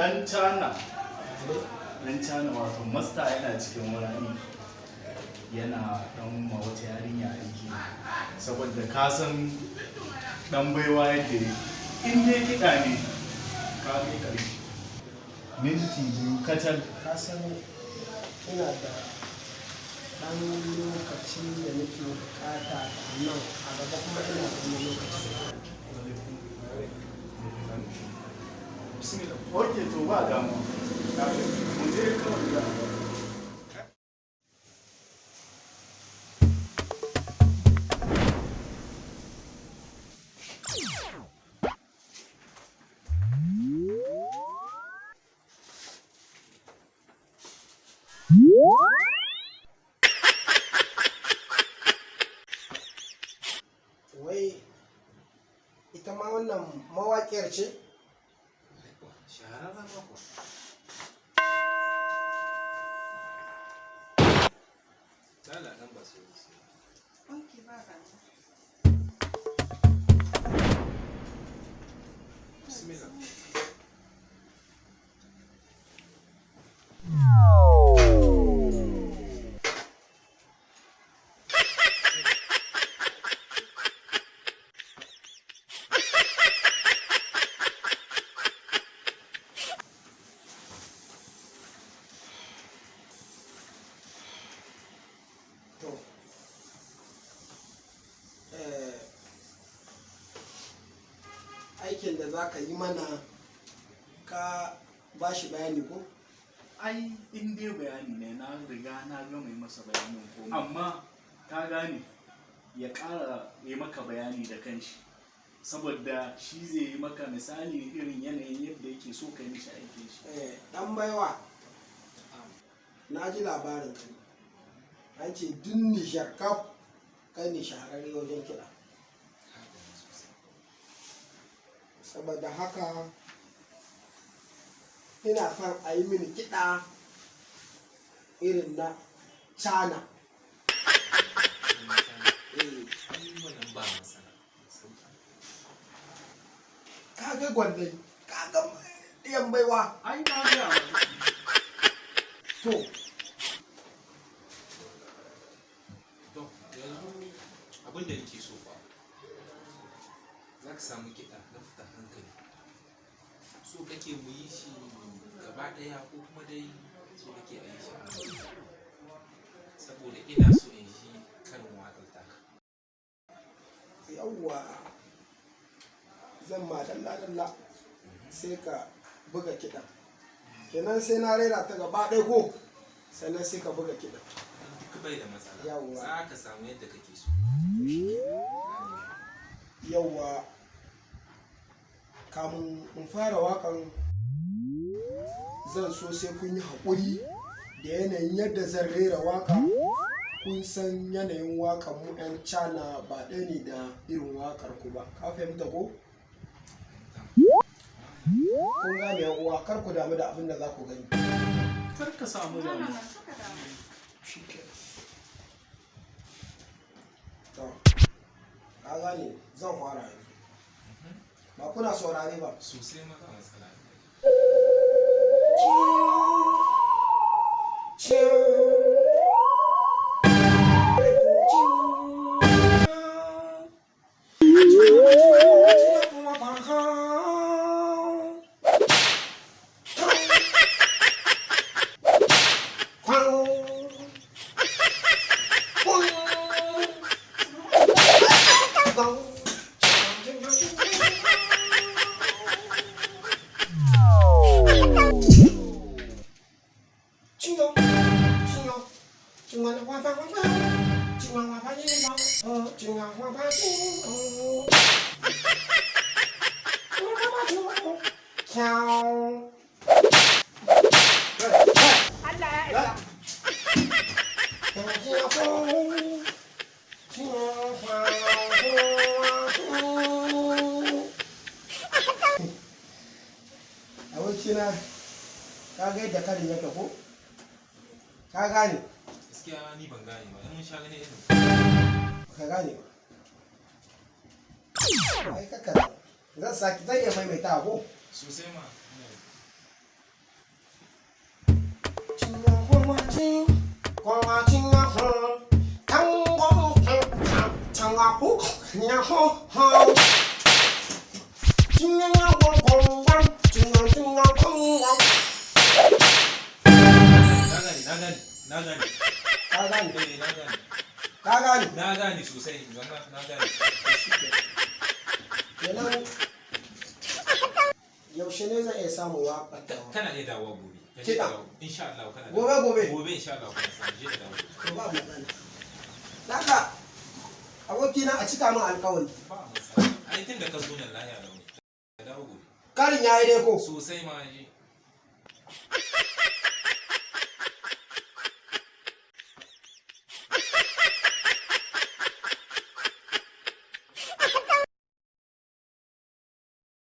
Dan cana, dan cana, wato masta yana cikin wani yana dan ma wata yarinya aiki, saboda ka san dan baiwa yadda yake, in dai kiɗa ne ka kai ƙarshe, minti 2 kacal. Ka san ina da ɗan lokaci da nake bukata nan a gaba, kuma ina da wani lokaci. Bismillah. Ok, to ba damuwa, mu je kawai da Wai ita ma wannan mawaƙiyar ce? Shahararren mako. Lala dan ba su. Ok, ba damuwa. Bismillah. To, aikin da za ka yi mana, ka ba shi bayani ko? Ai in dai bayani ne, na riga na gama yi masa bayanin komai, amma ka gane ya ƙara yi maka bayani da kanshi, saboda shi zai yi maka misali irin yanayin yadda yake so ka yi mishi aikin shi. Dan baiwa, na ji labarin ka ne. An ce duk Nijar kaf kai ne shahararre wajen kiɗa. Saboda haka ina son a yi mini kiɗa irin na Cana. Eh, Ai wannan ba matsala. Sauki. Ka ga gwandai, ka ga ɗiyan baiwa. Ai na gaya maka. To, To, yanzu abin da nake so fa. Za ka samu kiɗa na fita hankali. So kake mu yi shi gaba ɗaya ko kuma dai so kake a yi shi a hankali? Saboda ina so in ji karin waƙar taka. Yawwa, zan ma dalla-dalla, sai ka buga kiɗan. Kenan sai na rera ta gaba ɗaya ko? Sannan sai ka buga kiɗan. Duk bai da matsala. Yawwa. Za ka samu yadda kake so. Yawwa, kamun in fara waƙan, zan so sai kun yi haƙuri da yanayin yadda zan rera waƙa. Kun san yanayin waƙan mu 'yan Cana ba ɗaya ne da irin waƙar ku ba. Ka fahimta ko? Kun gane, yan uwa? Kar ku damu da abin da za ku gani. Kar ka samu No, no, damuwa. no, suka damu. Shikenan. To, ka gane, zan fara yanzu. Ba kuna saurare ba? Sosai ma, ba matsala. Allah ya isa. Abokina, ka ga yadda karin yake ko? Ka gane? Gaskiya ni ban gane ba. In mun sha gani irin. Ka gane ba? Ai kaka zan saki, zan iya maimaita ko? Sosai ma. Ya ho ho. Tinga nga gwang gwang gwang. Tinga tinga gwang gwang. Na gane, na gane, na gane. Ka gane? Eh, na gane. Ka gane? Na gane sosai, zama na gane. Kenan yaushe ne zan iya samun waƙar tawa? Kana iya dawowa gobe. Ka je Kiɗa. ka dawo. Insha Allah kana Gobe, gobe. Gobe insha Allah kana samu, je ka dawo. To ba matsala. Laka, abokina, a cika min alkawari. Ba matsala. Ai tun da ka zo nan lahiya lau ne. Ka dawo gobe. Karin ya yi dai ko? Sosai ma je.